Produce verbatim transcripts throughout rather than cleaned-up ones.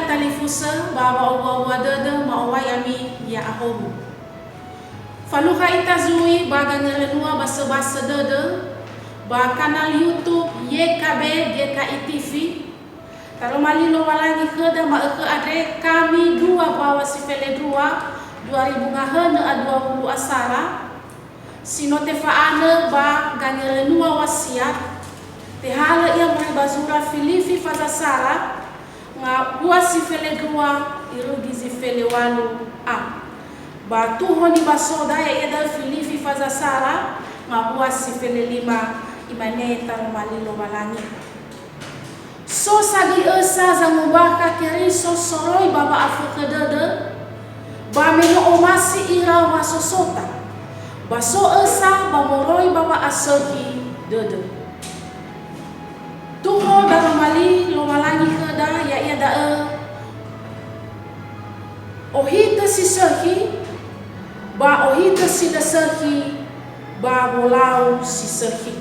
Talifusö ba wa'owua-wua dödö ma'owai ami ya'ahowu. Falukha ita zui ba gangerönua basöbasö dödö ba kanal YouTube Y K B G K I T V. Taroma li Lowalangi khöda ma'ökhö andre kami dua mbaŵa si felendrua, dua ribu ngahönö a dua wulu asara. Si no tefa'anö ba gangerönua wasiat, tehalö ia moroi ba zura Filifi Fazasara, ngawua si felendrua irugi zi felewalu a. Ba tuho nibasoda ya'ia da'ö Filifi Fazasara, ngawua si felelima, imane taroma li Lowalangi. So sagöi ösa zangombakha Keriso soroi ba wa'afökhö dödö, ba me no omasi ira wasosota, ba so ösa ba moroi ba wa'asökhi dödö. Tuho daroma li Lowalangi khöda, ya'ia da'ö ohitö si sökhi, ba ohitö si lö sökhi, ba wolau si sökhi.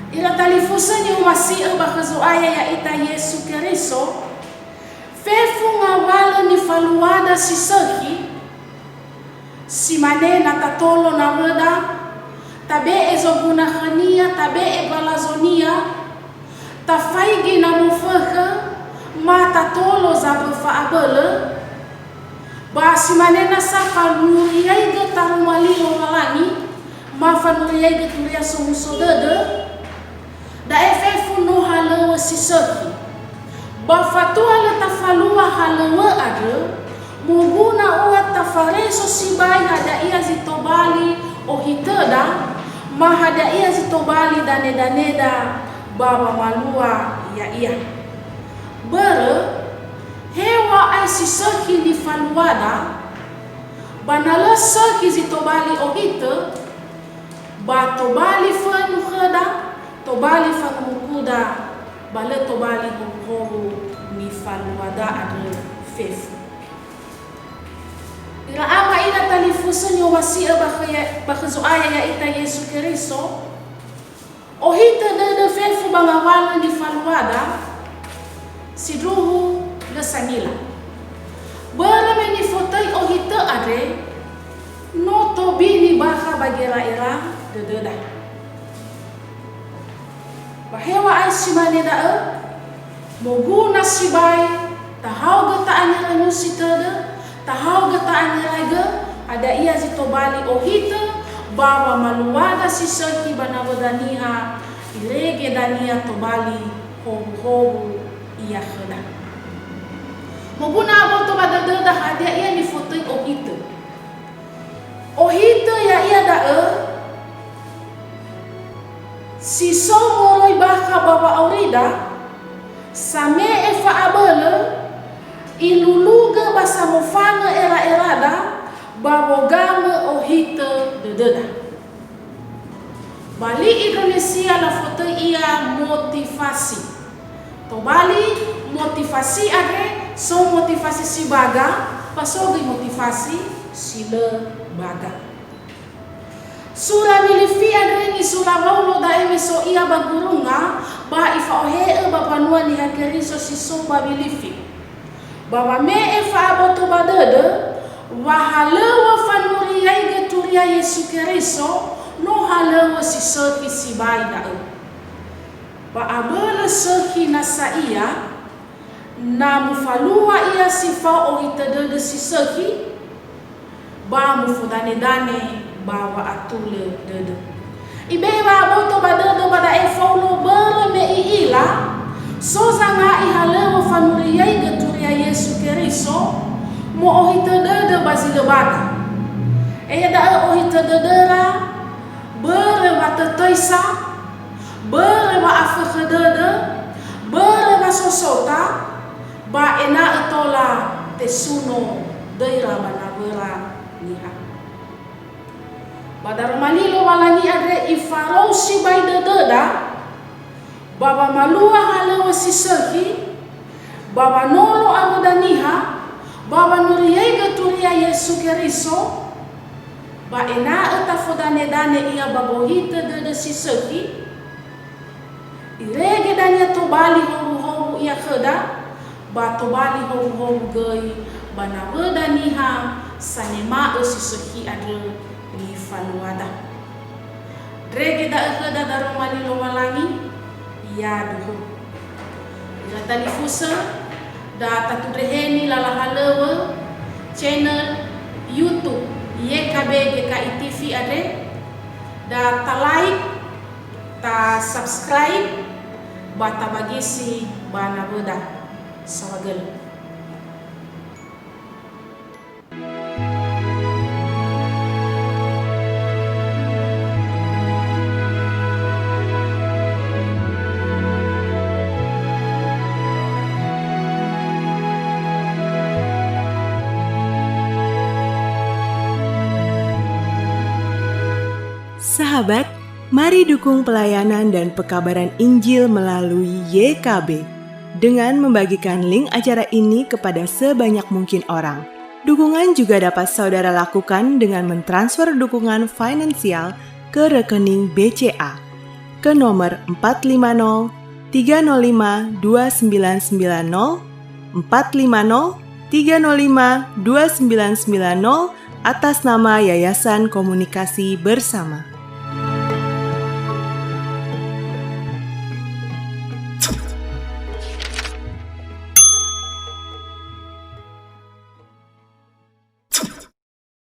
Ira talifusö ni'omasi'ö ba khö Zo'aya ya'ita Yesu Keriso, fefu ngawalö nifaluada si sökhi, si mane na tatolo nawöda, tabe'e zoguna khönia, tabe'e balazonia, tafaigi na mofökhö, ma tatolo zabö fa'abölö, ba si mane nasa fanuriaigö taroma li Lowalangi, ma fanuriaigö turia somuso dödö, da'e fefu no halöŵö si sökhi. Ba fatua lö tafalua halöŵö andrö, moguna ua tafareso sibai hadia ia zi tobali ohitöda, ma hadia ia zi tobali danedaneda ba wamalua ya'ia. Börö, heŵa'ae si sökhi nifaluada, ba na lö sökhi zi tobali ohitö, ba tobali fönu khöda, tobali fangumukuda, ba lö tobali howuhowu nifaluada andrö fefu. Ira ama ira talifusö ni'omasi'ö ba khö ya-, ba khö Zo'aya ya'ita Yesu Keriso, ohitö dödö fefu ba ngawalö nifaluada, sindruhu lö sangila. Börö me nifotöi ohitö andre, no tobini bakha ba gera'era dödöda. Ba heŵa'ae si mane da'ö, moguna sibai, tahaogö ta'angerönusi tödö, tahaogö ta'angeraigö, hadia ia zi tobali ohitö, ba wamaluada si sökhi ba nawöda niha, irege dania tobali howuhowu ia khöda. Moguna aboto ba dödöda hadia ia nifotöi ohitö. Ohitö ya'ia da'ö si so moroi bakha ba wa'aurida, same'e fa'abölö, ilulugö ba samofangö era'erada, ba wogamö ohitö dödöda. Ba li Indonesia lafotöi ia motivasi. Tobali motivasi andre, so motivasi si baga, ba so göi motivasi si lö baga. Sura Filifi andre nisura Waulo da'e me so ia ba gurunga, ba ifa'ohe'ö ba mbanua Niha Keriso si so ba Filifi. Ba wame'e fa'aboto ba dödö, wa halöŵö fanuriaigö turia Yesu Keriso, no halöŵö si sökhi sibai da'ö. Ba abölö sökhi nasa ia, na mufalua ia si fao ohitö dödö si sökhi, ba mufodanedane ba wa'atulö dödö. Ibe'e wa'aboto ba dödö ba da'e Faulo börö me i'ila, so zanga'i halöŵö fanuriaigö turia Yesu Keriso, mo'ohitö dödö ba zi lö baga. Ya'ia da'ö ohitö dödöra, börö watötöisa, börö wa'afökhö dödö, börö wasosota, ba ena'ö tola tesuno döira ba nawöra niha. Ba daroma li Lowalangi andre ifarou sibai dödöda, ba wamalua halöŵö si sökhi, ba wanolo awöda niha, ba wanuriaigö turia Yesu Keriso, ba ena'ö tafodanedane ia ba gohitö dödö si sökhi, irege dania tobali howuhowu ia khöda, Ba tobali howuhowu göi ba nawöda niha sanema'ö si sökhi andrö nifaluada. Ndrege da'ö khöda daroma li Lowalangi, yaduhu. Ira talifusö, da tatundreheni lala halöŵö channel YouTube Y K B G K I T V andre, da ta-like, ta-subscribe, ba tabagisi ba nawöda. Saohagölö. Sahabat, mari dukung pelayanan dan pekabaran Injil melalui Y K B dengan membagikan link acara ini kepada sebanyak mungkin orang. Dukungan juga dapat saudara lakukan dengan mentransfer dukungan finansial ke rekening B C A ke nomor empat lima nol tiga nol lima dua sembilan sembilan nol, empat lima nol tiga nol lima dua sembilan sembilan nol, atas nama Yayasan Komunikasi Bersama.